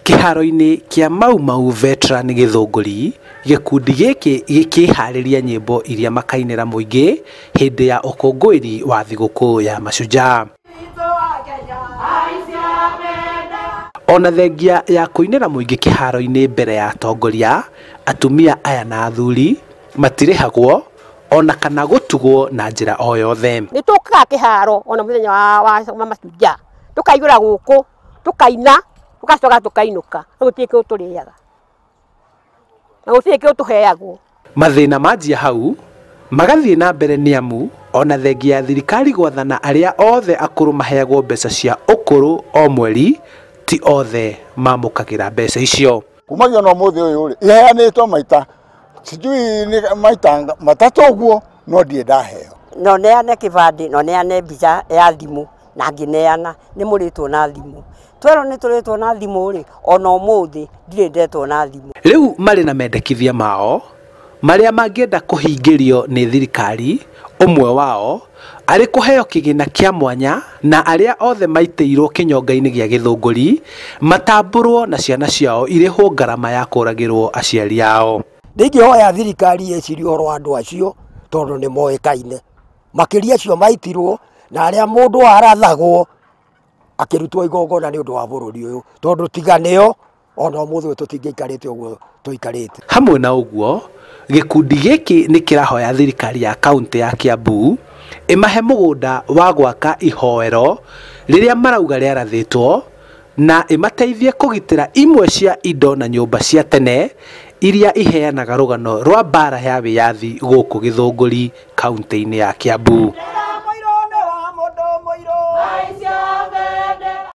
Kĩharo-inĩ kĩa Mau Mau Veteran Gĩthũngũri, gĩkundi gĩkĩ gĩkĩharĩria nyĩmbo iria makainĩra mũingĩ hĩndĩ ya ũkũngũĩri wa thigũkũ ya Mashujaa. Ona thengia ya kũinĩra mũingĩ kĩharo-inĩ mbere ya atongoria, atumia aya na athuri matirĩhagwo ona kana gũtugwo na njĩra o yothe. Nĩ tũkaga kĩharo ona mũthenya wa Mashujaa, tũkaihũra gũkũ, tũkaina, tũgacoka tũkainũka, na gũtirĩ kĩndũ tũrĩaga na gũtirĩ kĩndũ tũheagwo. Mathĩna manjia hau magathiĩ na mbere nĩ amu ona thengia ya thirikari gwathana arĩa othe akũrũ maheagwo mbeca cia ũkũrũ o mweri, ti othe mamũkagĩra mbeca icio. Kumagia na ũmũthĩ ũyũ rĩ, iheanĩtwo maita sijui nĩ maita matatũ ũguo, no ndirĩ ndaheo. No neane kĩbandĩ, no neane mbica ya thimũ, na ngĩneana nĩ mũrĩtwo na thimũ. Twerwo nĩ tũrĩtwo na thimũ rĩ, ona ũmũthĩ ndirĩ ndetwo na thimũ. Rĩu marĩ na mendekithia mao marĩa mangĩenda kũhingĩrio nĩ thirikari, ũmwe wao arĩ kũheo kĩgĩna kĩa mwanya na arĩa othe maitĩirwo kĩnyonga-inĩ gĩa Gĩthũngũri matambũrwo na ciana ciao irĩhwo ngarama ya kũragĩrwo aciari ao. Ndingĩhoya thirikari ĩcirie ũhoro wa andũ acio tondũ nĩ moĩkaine, makĩria acio maitirwo na arĩa mũndũ arathagwo akĩrutwo igongona nĩ ũndũ wa bũrũri ũyũ, tondũ tiga nĩo ona ũmũthĩ ũyũ tũtingĩikarĩte ũguo tũikarĩte. Hamwe na ũguo, gĩkundi gĩkĩ nĩ kĩrahoya thirikari ya kaũntĩ ya Kiambu ĩmahe mũgũnda wa gwaka ihoero rĩrĩa marauga rĩarathĩtwo na ĩmateithie kũgitĩra imwe cia indo na nyũmba cia tene iria iheanaga rũgano rwa mbara ya wĩyathi gũkũ Gĩthũngũri kaũntĩ-inĩ ya Kiambu.